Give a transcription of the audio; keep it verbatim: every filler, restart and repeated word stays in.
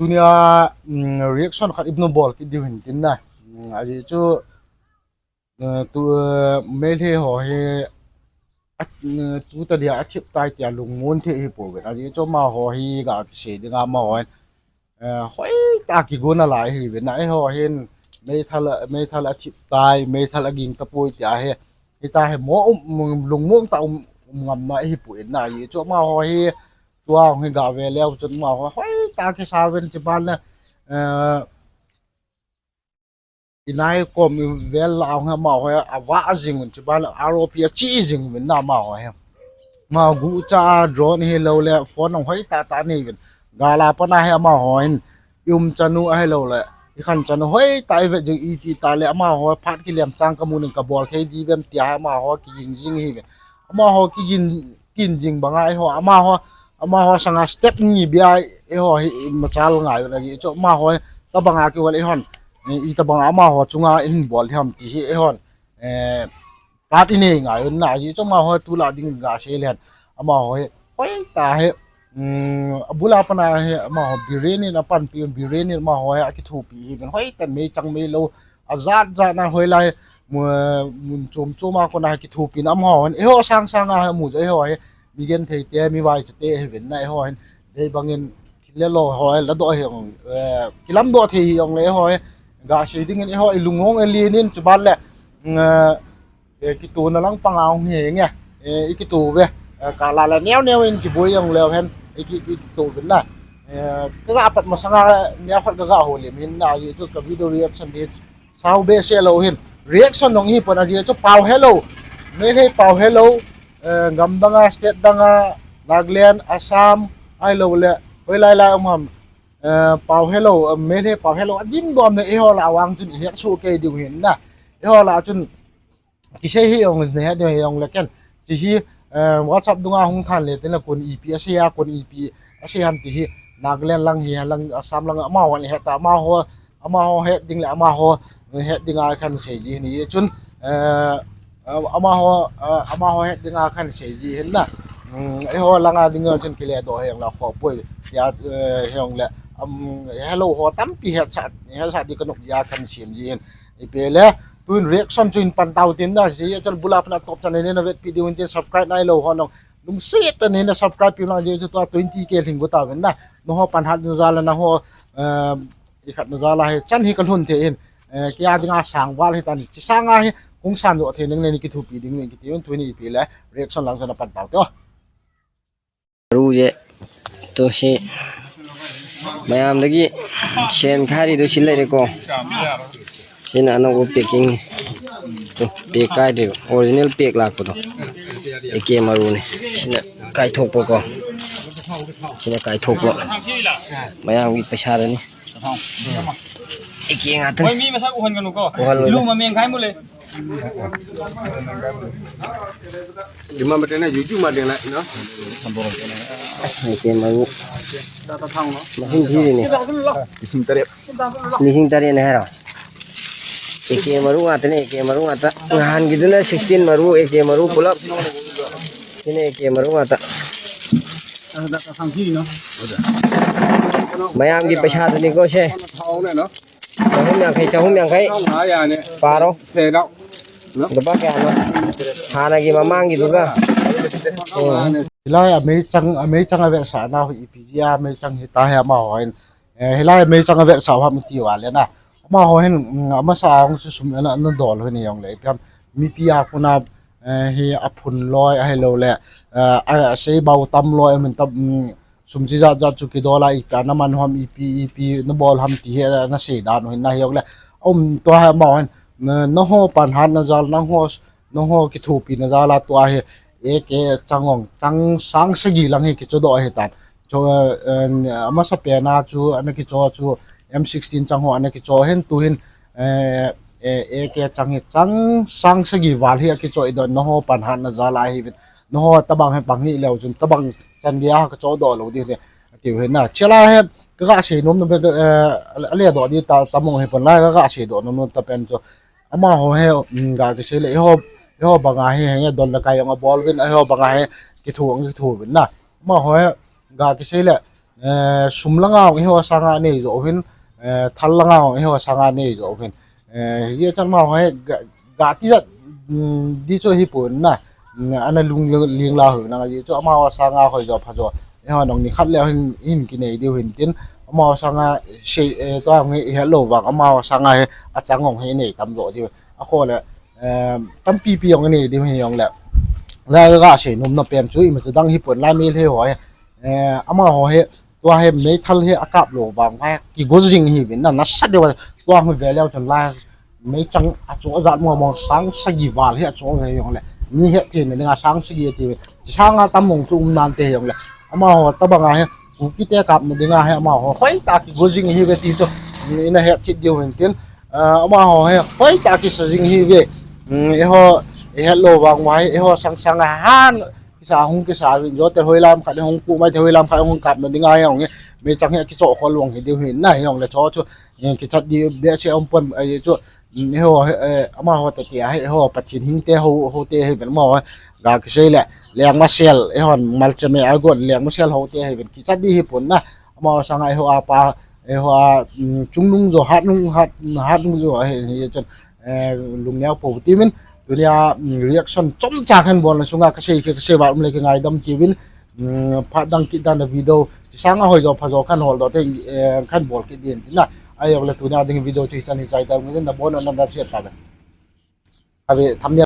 Tunia, um, reaction khat ibol kit diu hin tin na. Um, ajeh chu, uh, tu, uh, Meitei ho hi, a, uh, tu tadia athip tai tia lungmon thei hi pouvin. Ajeh chu amaho hi ga kisei dinga amaho hin, uh, hoitah a kigon alai hiuvin na, eiho hin meithal, meithal athip tai, meithal aging tapoi tia hi, hita hi mo um, um, lungmon tah um, um ngam na hi pouvin na. Ajeh chu amaho hi tua hung hi ga ve leu chun amaho hoitah a kisa uvin, chuban le, uh, inai kom ivel lah a hung hi amaho hi avah jing uvin, chuban le R O P achi jing uvin na amaho hi. Amaho guhcha a drone hilou le phone hung hoitah tah anei uvin. Gal a pat a hi amaho hin i um chan u ahilou le i khan chan u hoitah a i vet jing, iti tah le amaho phat kilem chang kamu ning, kabol thei diu vem tia hi amaho kigin jing hiuvin. Amaho kigin, kigin jing banga eiho, amaho, amaho sanga step ni bia eiho hi machal ngai uvin, ajeh chu amaho hi tabanga kihol eihon, eh, itobanga amaho chunga ihin bol ham ti hi eihon, eh, phat inei ngai uvin na. Ajeh chu amaho tulai ding ga sei le, amaho hi hoitah hi, um, abul a pat a hi amaho Biren in apanpi, Biren in amaho hi akithopi hiuvin, hoitah in meichang meilou ajat jat na, hoilai mun, mun chom chom a kona kithopina amaho hin eiho sang sang a hi mu chu eiho hi mi genthei te, mi vaicha te hiuvin na, eiho hin dei bangin thil le lo ho hi ladoh hi ong, eh, kilamdoh thei hi ong le eiho hi ga sei dingin eiho i lung hung alen in, chuban le, mm, eh, eh, kitona lang panga hung hi nge, eh, i kito uve, eh, kala le neo neo in kiboi ong leu hen, i ki, i kito uvin na. Eh, kaga pat masanga neo khat kaga houlim hin na, ajeh chu ka video reaction di sao behseh lou hin. Reaction dong hi pon, ajeh chu pao helou. Meitei pao helou. Eh, gam danga, state danga, Nagaland, Assam, ahilou le hoilai lai um ham, eh, pao helou, eh, Meitei pao helou adin dom ne eiho lah a vang chun ihet soh kei diu hin na. Eiho lah a chun kisei hi ong, nahet diu hi ong le ken. Chi hi, eh, WhatsApp dunga hung than le tin le kon ipi asei a, kon ipi asei ham ti hi, Nagaland lang hi, lang Assam lang amaho hin het ta, amaho, amaho het ding le amaho het dinga khan sei ji ni chun, eh, amaho, eh, amaho het dinga khan sei ji hin na. Um, eiho langa ding chun kile doh hi ong la kho poi. Ya, eh, hi ong le, um, helou ho tampi hetsah, hetsah di kanop dia khan sem ji hin. Ipi le, tuin reaction chu hin pan tau tin na, ajeh chu bul a pat a top channel na vetpi diu hin tin, subscribe nailou ho nong lungset tah in na subscribe piu lang, ajeh chu tua twenty K lhing got tauvin na. Nangho panhatna jal a nangho, eh, ikhatna jal a hi chan hi kalhun thei hin. Eh, kei a dinga sang val hitan, chi sanga hi kung san doh thei ning le ni kithopi ding ning kiti un, tuni ipi le reaction lang chu na pan tau te o. Maru je. To si. Mayam dagi sen khari to sila re ko. Sina ano ko packing. To pack kai de original pack la ko to. Eke maru ne. Sina kai thok po ko. Sina kai thok po. Mayam gi paisa de ni. Eke nga to. Oi, mi masa uhon kanu ko. Uhon lo. Lu ma meng khai mu le. Lima mate na juju ma ding la, no? Eke maru. Masin thiri ni. Lisim tare. Lisim tare na hera. Eke maru ata ni, eke maru ata. Ngahan gitu na sixteen maru, eke maru pulap. Sini eke maru ata. Mayam gi paisa to ni ko se. Chahum yangkhai, chahum yangkhai. Paro. Lupa kaya no? Hana gi mamang gitu ka. Hilai a meichang, a meichang a vetsahna ho ipi jeh a meichang hita hi amaho hin. Eh, hilai a meichang a vetsah ham iti uva le na. Amaho hin, mm, amasa a hung chu sum ana, ana dol ho hin jong le ipi ham. Mipi a kona, eh, hi aphun loi ahilou le, eh, a, asei bau tam loi amin tam, mm, sum chi jat jat chu kidol a, ipi a naman ham, ipi, ipi nabol ham ti hi, eh, nasei dan u hin na hi jong le. Um, tua hi amaho hin, na, nangho panhatna jal, nangho, nangho kithopina jal a tua hi, eke chang ong, chang sang sagi lang hi kichodoh ahitan. Cho, eh, eh, amasa pen a chu, ana kicho chu, M sixteen chang ho ana kicho hin tu hin, eh, eh, eke chang hi chang sang sagi val hi akicho i don, nangho panhatna jal a hi vin. Nangho tabang hi pang hi leu chun, tabang chan dia ha kachodoh lou di hi, ati u hin na. Chela hi, kaga sei nom na be, eh, ale doh di ta, tamong hi pon lai, kaga sei doh nom nom ta pen chu. Amaho hi, mm, ga kisei le, eiho, eiho banga hi, henge don le kai ong abol vin, eiho banga hi, kithu ong kithu vin na. Amaho hi, ga kisei le, Eh, sum langa hung eiho sanga nei jo hin, eh, thal langa hung eiho sanga nei jo hin. Eh, hijeh chun amaho hi ga, ga tijat, um, di chu hipon na. Um, ana lungling la hou na, hijeh chun amaho sanga hoi jo pha jo, eiho nong nikhat le hin, hin kinei diu hin tin, amaho sanga sei, eh, tua hung hi ihet lou vang, amaho sanga hi achang hung hi inei tam jo diu. Akho le, eh, tampi pi hung inei diu hin jongle. La ga sei nom na pen chu ima chu dang hipon, la Meitei ho hi. Eh, amaho hi, tua hi meithal hi akap lou vang hi kigo jing hiuvin na, nasa deu a, tua hi ve leu chun la meichang achu ajat mong mong sang sagi val hi achu ve jongle, mi hetthei na dinga sang sagi ati ve. Sanga tam mong chu um nante jongle, amaho tabanga hi, Kuki te kapna dinga hi amaho hoitah kigo jing hiuve ti chu ina hetchet diu hin tin, ah, amaho hi hoitah kisa jing hiuve. Um, eiho, ihet lou vang uva hi, eiho sang sanga han kisa hung kisa uvin, jotel hoilam khat hung ku mai te, hoilam khat hung kapna dinga hi hung hi, meichang hi akichoh khol vang hi diu hin na, hijongle cho chu, eh, kichat di behseh um pon, eh, chu, mm, eiho, eh, amaho te tia hi, eiho Pathen hing te ho, ho te hi ven amaho, ga kisei le, Lengmasel, eihon Malchame a gon Lengmasel ho te hi ven kichat di hipon na, amaho sanga eiho a pa, eiho a, mm, chungnung jo, hatnung, hat, hatnung jo hi, hi chun, eh, lungneo pou tiuvin, tunia, mm, reaction chomcha khan bolna sunga kasei kei, kasei val um le kingaidam tiuvin, mm, phat dang kit dan a video, chi sanga hoi jo pha jo khan hol doh te, eh, khan bol kit din tina. Ahijongle tunia ding video chu hichan hi chai tau nge, nabon un nadam sel tauve. Ave, thumbnail